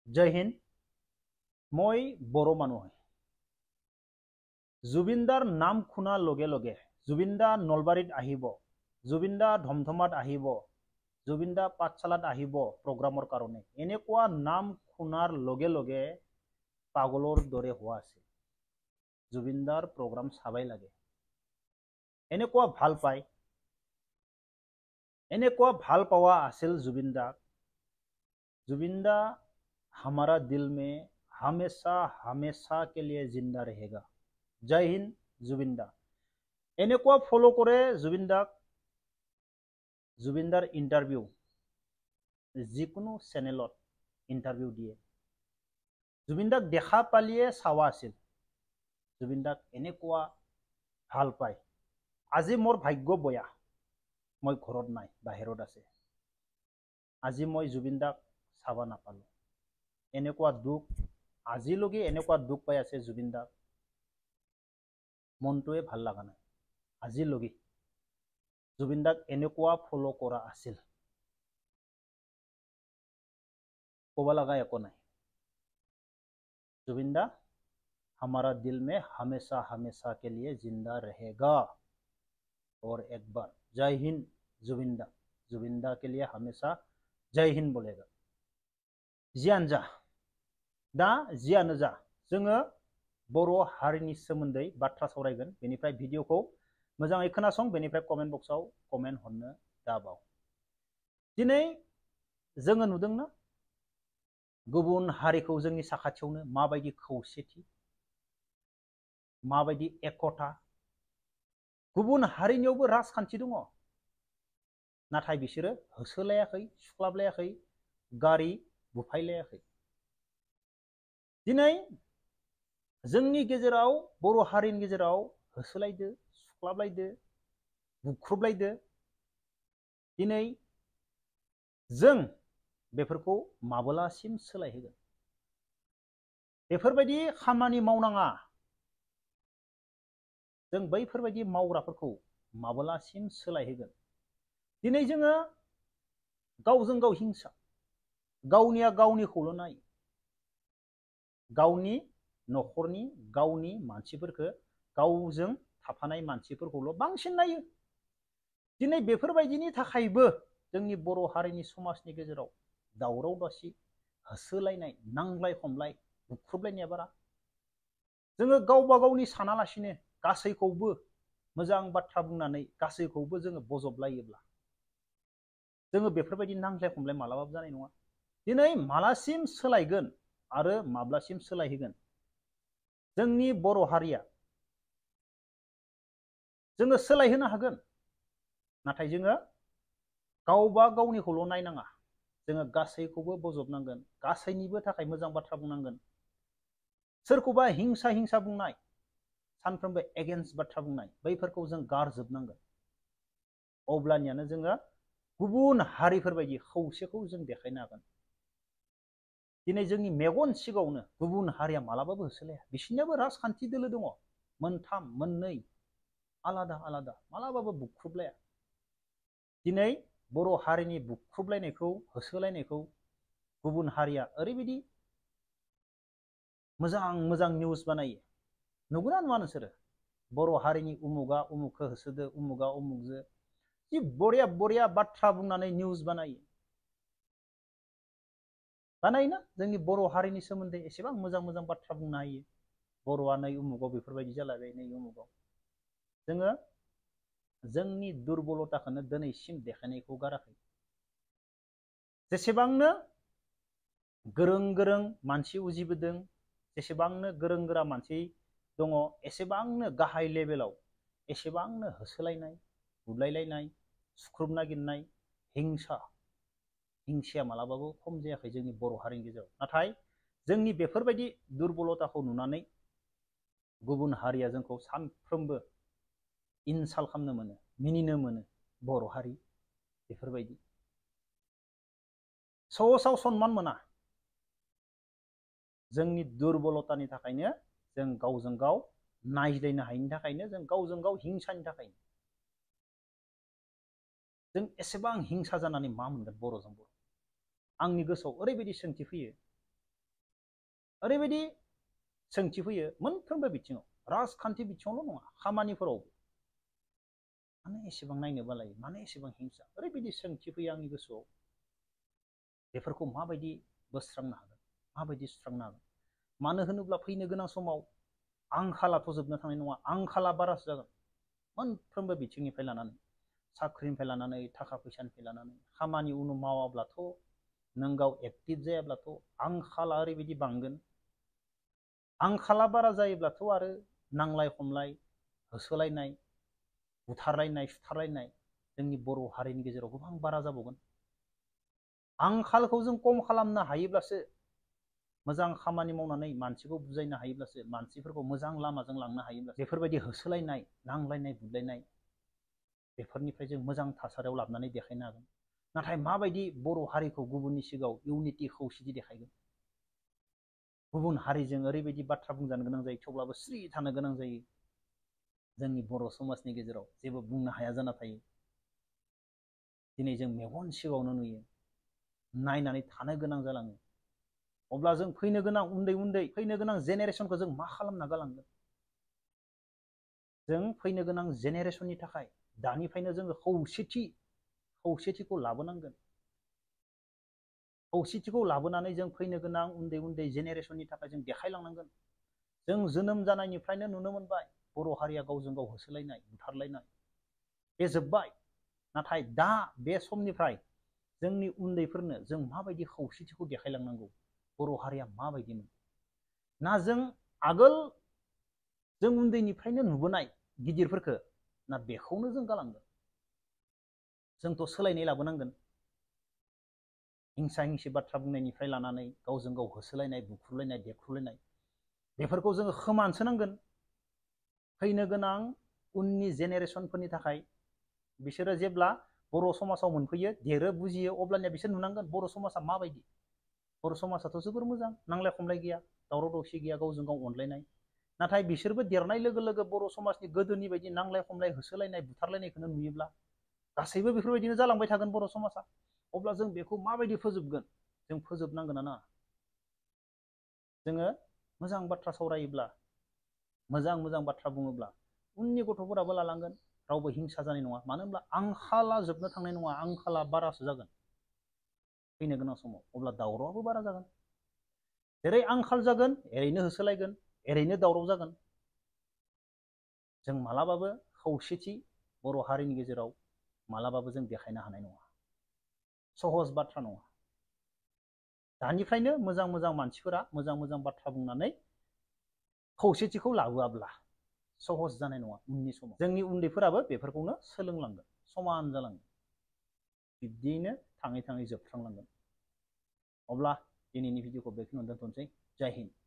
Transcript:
जय हिंद। মই বড়ো মানুহ হয়। জুবিনদাৰ নাম শুনাৰ লগে লগে জুবিনদা নলবাৰীত আহিব, জুবিনদা ধমধমাত আহিব, জুবিনদা পাঠশালাত আহিব প্ৰগ্ৰামৰ কাৰণে, এনেকুৱা নাম শুনাৰ লগে লগে পাগলৰ দৰে হোৱা আছে। জুবিনদাৰ প্ৰগ্ৰাম চাবাই লাগে, এনেকুৱা ভাল পায়, এনেকুৱা ভাল পাৱা আছিল জুবিনদাক। जुबिंदा हमारा दिल में हमेशा हमेशा के लिए जिंदा रहेगा। जय हिंद जुबिंदा। এনেকুৱা ফলো কৰে জুবিনদাক। জুবিনদাৰ ইণ্টাৰভিউ যিকোনো চেনেলত ইণ্টাৰভিউ দিয়ে। জুবিনদাক দেখা পালিয়ে চাৱা আছিল। জুবিনদাক এনেকুৱা ভাল পায়। আজি মোৰ ভাগ্য বয়া, মই ঘৰত নাই, বাহিৰত আছে। আজি মই জুবিনদাক চাবা নাপালো। এনেকুৱা দুখ আজিলৈকে এনেকুৱা দুখ পাই আছে জুবিনদাক, মনটোৱে ভাল লগা নাই। আজিলৈকে জুবিনদাক এনেকুৱা ফলো কৰা আছিল, ক'ব লগা একো নাই। जुबिंदा हमारा दिल में हमेशा हमेशा के लिए जिंदा रहेगा। और एक बार जय हिंद जुबिंदा। जुबिंदा के लिए हमेशा जय हिंद बोलेगा। जियानो जा दा जियानो जा जोङो बर' हारिनि सोमोन्दै बाथ्रा सावरायगोन। बेनिफ्राय भिडिअखौ मोजाङै खोनासं, बेनिफ्राय कमेन्ट बक्सआव कमेन्ट हरनो दाबाव। दिनै जोङो नुदोंना गुबुन हारिखौ जोंनि साखाथियावनो माबायदि खौसेथि, माबायदि एकता। गुबुन हारिनियावबो राजखान्थि दङ, नाथाय बिसोरो होसोलायाखै, सुख्लाबलायाखै, गारि बुफायलायाखै। दिनै जोंनि गेजेराव बर' हारिनि गेजेराव होसोलायदो, सुख्लाबलायदो, बुख्रुबलायदो। दिनै जों बेफोरखौ माब्लासिम सोलायहोगोन? बेफोरबायदि खामानि मावनाङा। जों बैफोरबायदि मावग्राफोरखौ माब्लासिम सोलायहोगोन? दिनै जोङो गावजों गाव हिंसा, गावनिया गावनिखौल' नाय, गावनि न'खरनि गावनि मानसिफोरखौ, गावजों थाफानाय मानसिफोरखौल' बांसिन नायो। दिनै बेफोरबायदिनि थाखायबो जोंनि बर' हारिनि समाजनि गेजेराव दावराव दावसि, होसोलायनाय, नांलाय खमलाय, बुख्रुबलायनाया बारा। जोङो गावबा गावनि सानालासिनो गासैखौबो मोजां बाथ्रा बुंनानै गासैखौबो जोङो बजबलायोब्ला जोङो बेफोरबायदि नांज्लाय खमलाय मालाबाबो जानाय नङा। दिनै मालासिम सोलायगोन आरो माब्लासिम सोलायहोगोन? जोंनि बर' हारिया जोङो सोलायहोनो हागोन, नाथाय जोङो गावबा गावनिखौल' नायनाङा। जोङो गासैखौबो बजबनांगोन, गासैनिबो थाखाय मोजां बाथ्रा बुंनांगोन। सोरखौबा हिंसा हिंसा बुंनाय, सानफ्रोमबो एगेन्स्ट बाथ्रा बुंनाय, बैफोरखौ जों गारजोबनांगोन। अब्लानियानो जोङो गुबुन हारिफोरबायदि खौसेखौ जों देखायनो हागोन। दिनै जोंनि मेगन सिगाङावनो गुबुन हारिया मालाबाबो होसोलाया। बिसोरनियाबो राजखान्थि दोलो दङ, मोनथाम मोननै आलादा आलादा, मालाबाबो बुख्रुबलाया। दिनै बर' हारिनि बुख्रुबलायनायखौ, होसोलायनायखौ गुबुन हारिया ओरैबायदि मोजां मोजां निउस बानायो। नुगोना नुवा नोंसोरो? बर' हारिनि उमुगा उमुगखौ होसोदो, उमुगा उमुगजो जि बरिया बरिया बाथ्रा बुंनानै निउस बानायो। बानायोना? जोंनि बर' हारिनि सोमोन्दै एसेबां मोजां मोजां बाथ्रा बुंनो हायो। बर'आ नै उमुगाव बेफोरबायदि जालायबाय, नै उमुगाव। जोङो जोंनि दुरबलताखौनो दिनैसिम देखायनायखौ गाराखै। जेसेबांनो गोरों गोरों मानसि उजिबोदों, जेसेबांनो गोरों गोरा मानसि दङ, एसेबांनो गाहाय लेभेलाव एसेबांनो होसोलायनाय, बुलायलायनाय, सुख्रुब नागिरनाय, हिंसाया मालाबाबो खम जायाखै जोंनि बर' हारिनि गेजेराव। नाथाय जोंनि बेफोरबायदि दुरबलताखौ नुनानै गुबुन हारिया जोंखौ सानफ्रोमबो इनसाल्ट खालामनो मोनो, मिनिनो मोनो। बर' हारि बेफोरबायदि सहसाव सनमान मोना। जोंनि दुरबलतानि थाखायनो, जों गावजों गाव नायज्लायनो हायिनि थाखायनो, जों गावजों गाव हिंसानि थाखायनो जों एसेबां हिंसा जानानै मा मोनगोन बर'जों बर'? आंनि गोसोआव ओरैबायदि सोंथि फैयो, ओरैबायदि सोंथि फैयो मोनफ्रोमबो बिथिङाव, राजखान्थि बिथिङावल' नङा, खामानिफोरावबो मानो एसेबां नायनो बालायो, मानो एसेबां हिंसा, ओरैबायदि सोंथि फैयो आंनि गोसोआव। बेफोरखौ माबायदि बोस्रांनो हागोन, माबायदि सुस्रांनो हागोन? मानो होनोब्ला फैनो गोनां समाव आंखालाथ' जोबनो थांनाय नङा, आंखाला बारासो जागोन। मोनफ्रोमबो बिथिंनिफ्राय लानानै, साख्रिनिफ्राय लानानै, थाखा फैसानिफ्राय लानानै, खामानि उनु मावाब्लाथ', नों गाव एक्टिभ जायाब्लाथ' आंखाला ओरैबायदि बांगोन। आंखाला बारा जायोब्लाथ' आरो नांलाय खमलाय, होसोलायनाय, बुथारलायनाय, सुथारलायनाय जोंनि बर' हारिनि गेजेराव गोबां बारा जाबावगोन। आंखालखौ जों खम खालामनो हायोब्लासो, मोजां खामानि मावनानै मानसिखौ बुजायनो हायोब्लासो, मानसिफोरखौ मोजां लामाजों लांनो हायोब्लासो, बेफोरबायदि होसोलायनाय, नांलायनाय, बुलायनाय, बेफोरनिफ्राय जों मोजां थासारियाव लाबोनानै देखायनो हागोन। नाथाय माबायदि बर' हारिखौ गुबुननि सिगाङाव इउनिटि, खौसेथि देखायगोन? गुबुन हारिजों ओरैबायदि बाथ्रा बुंजानो गोनां जायो, थेवब्लाबो स्रि थानो गोनां जायो। जोंनि बर' समाजनि गेजेराव जेबो बुंनो हाया जाना थायो। दिनै जों मेगन सिगाङावनो नुयो, नायनानै थानो गोनां जालाङो। अब्ला जों फैनो गोनां उन्दै फैनो गोनां जेनेरेसनखौ जों मा खालामना गालांगोन? जों फैनो गोनां जेनेरेसननि थाखाय दानिफ्रायनो जोङो खौसेथिखौ लाबोनांगोन। खौसेथिखौ लाबोनानै जों फैनो गोनां उन्दै जेनेरेसननि थाखाय जों देखायलांनांगोन। जों जोनोम जानायनिफ्रायनो नुनो मोनबाय बर' हारिया गावजों गाव होसोलायनाय, बुथारलायनाय, बे जोब्बाय। नाथाय दा बे समनिफ्राय जोंनि उन्दैफोरनो जों माबायदि खौसेथिखौ देखायलांनांगौ, बर' हारिया माबायदिमोन, ना जों आगोल जों उन्दैनिफ्रायनो नुबोनाय गिदिरफोरखौ, ना बेखौनो जों गालांगोन? जोंथ' सोलायनाय लाबोनांगोन। हिंसा हिंसि बाथ्रा बुंनायनिफ्राय लानानै गावजों गाव होसोलायनाय, बुख्रुलायनाय, देख्रुलायनाय, बेफोरखौ जोङो खोमानसोनांगोन। फैनो गोनां उननि जेनेरेसनफोरनि थाखाय बिसोरो जेब्ला बर' समाजाव मोनफैयो, देरो, बुजियो, अब्लानिया बिसोर नुनांगोन बर' समाजा माबायदि। बर' समाजाथ' जोबोर मोजां, नांलाय खमलाय गैया, दावराव दावसि गैया, गावजों गाव अनलायनाय। नाथाय बिसोरबो देरनाय लोगो लोगो बर' समाजनि गोदोनि बायदि नांलाय खमलाय, होसोलायनाय, बुथारलायनायखौनो नुयोब्ला गासैबो बेफोरबायदिनो जालांबाय थागोन बर' समाजा। अब्ला जों बेखौ माबायदि फोजोबगोन? जों फोजोबनांगोन ना। जोङो मोजां बाथ्रा सावरायोब्ला, मोजां बाथ्रा बुङोब्ला उननि गथ'फोराबो लालांगोन, रावबो हिंसा जानाय नङा। मानो होनब्ला आंखाला जोबनो थांनाय नङा, आंखाला बारासो जागोन फैनो गोनां समाव। अब्ला दावरावआबो बारा जागोन। जेरै आंखाल जागोन एरैनो होसोलायगोन, एरैनो दावराव जागोन। जों मालाबाबो खौसेथि बर' हारिनि गेजेराव मालाबाबो जों देखायनो हानाय नङा। सहज बाथ्रा नङा। दानिफ्रायनो मोजां मानसिफोरा मोजां बाथ्रा बुंनानै खौसेथिखौ लाबोआब्ला सहज जानाय नङा। उननि समाव जोंनि उन्दैफोराबो बेफोरखौनो सोलोंलांगोन, समान जालांगोन। बिब्दियैनो थाङै थाङै जोबस्रांलांगोन। अब्ला दिनैनि भिडिअखौ बेखिनियावनो दोनथ'नोसै। जय हिन्द।